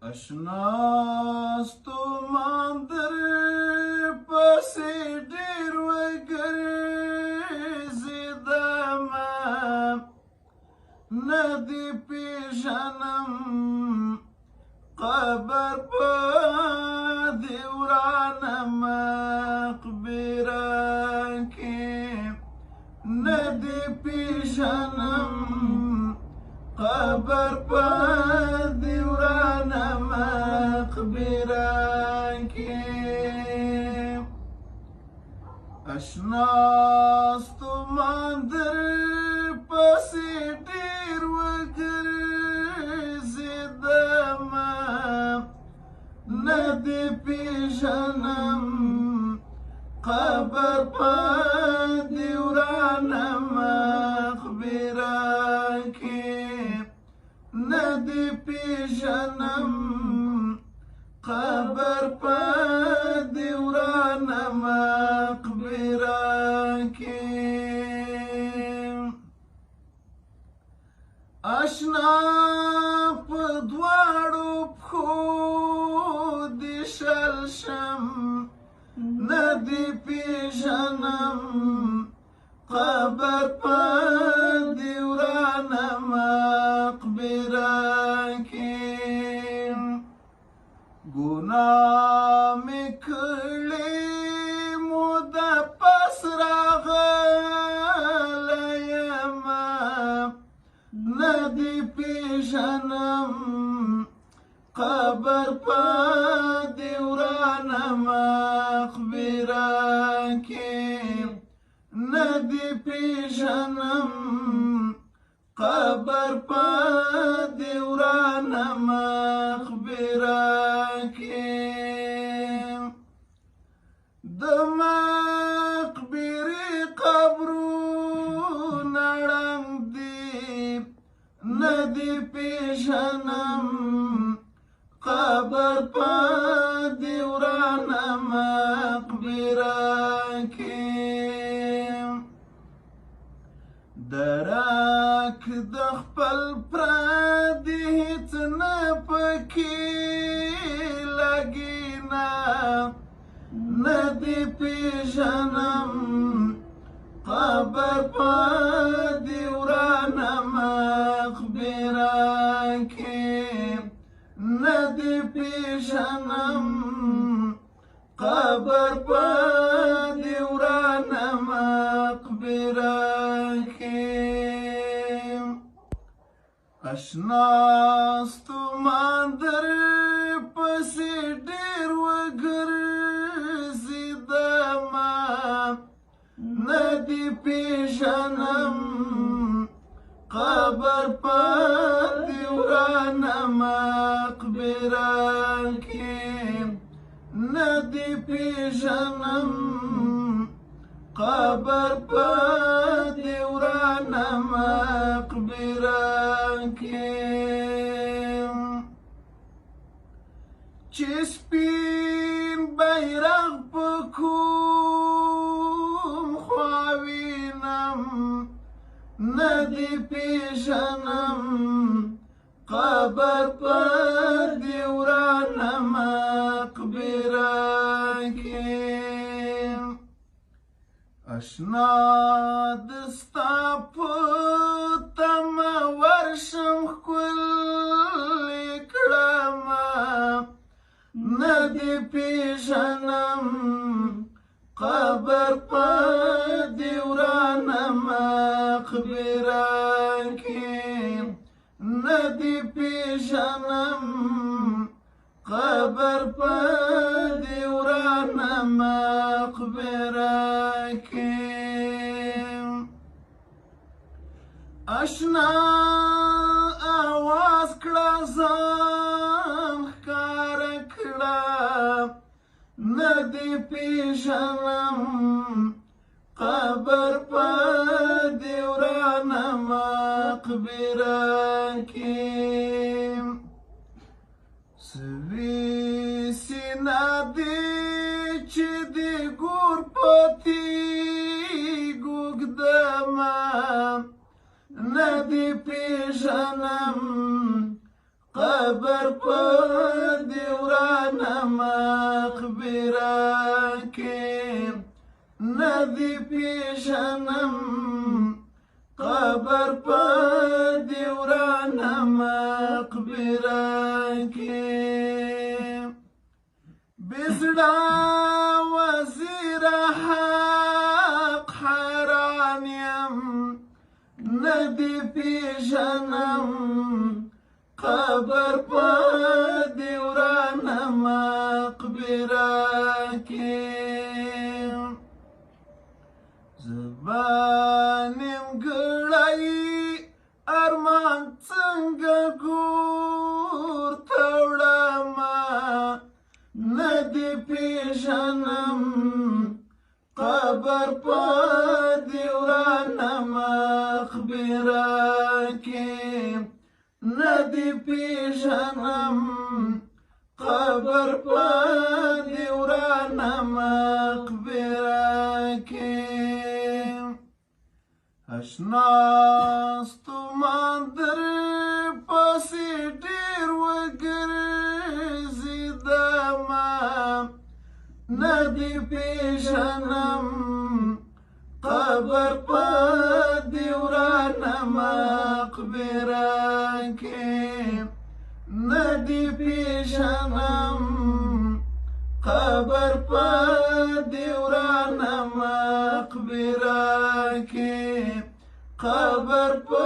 اشناستو ماندر پسې ډېر وګرځېدم، نه دې پېژنم قبر په دې ورانه مقبره کې، نه دې پېژنم قبر په دې ورانه مقبره کې. اشناستو ماندر پسې ډېر وګرځېدم، نه دې پېژنم قبر په دې ورانه مقبره کې، نه دې پېژنم قبر په دې ورانه مقبره کې. اشنا په دواړو پښو دې شل شم، نه دې پېژنم قبر په دې ورانه مقبره کې. ګناه مې کړې موده پس راغلی یم، نه دې پېژنم قبر په دې ورانه مقبره کې، نه دې پېژنم قبر په دې ورانه مقبره کې. د مقبرې قبرونه ړنګ دي، نه دې پېژنم قبر په دې ورانه مقبره کې. درک د خپل پردي هیڅ نه پکې لګینا، نه دې پېژنم قبر په دې ورانه مقبره کې، نه دې پېژنم قبر په دې ورانه مقبره کې. اشناستو ماندر پسې ډېر وګرځېدم، نه دې پېژنم قبر په دې ورانه مقبره کې، نه دې پېژنم قبر په دې ورانه مقبره کې. چې سپین بیرغ په کوم خوا وینم، نه دې پېژنم قبر په دې ورانه مقبره کې. اشنا د ستا په تمه ورشم ښکلې کړمه، نه دې پېژنم قبر په دې ورانه مقبره کې، نه دې پېژنم قبر په دې ورانه مقبره کې. اشنا اواز کړه ځان ښکاره کړه، نه دې پېژنم قبر په دې ورانه مقبره کې. سوي سینه دې چې دې ګور په تیږو ږدمه، نه دې پېژنم قبر په دې ورانه مقبره کې نه دې پېژنم، قبر په دې ورانه مقبره کې. بزړه وزیر حق حیران یم، نه دې پېژنم، قبر په دې ورانه مقبره کې. زبان نیمګړی ارمان څنګه ګور ته وړمه، نه دې پېژنم، قبر په دې ورانه مقبره کې. نه دې پېژنم، قبر په دې ورانه مقبره کې. اشنا ستومان در پسې ډېر وګرځېدمه، نه دې پېژنم، قبر په دې ورانه مقبره کې. نه دې پېژنم، قبر په دې ورانه مقبره کې، قبر په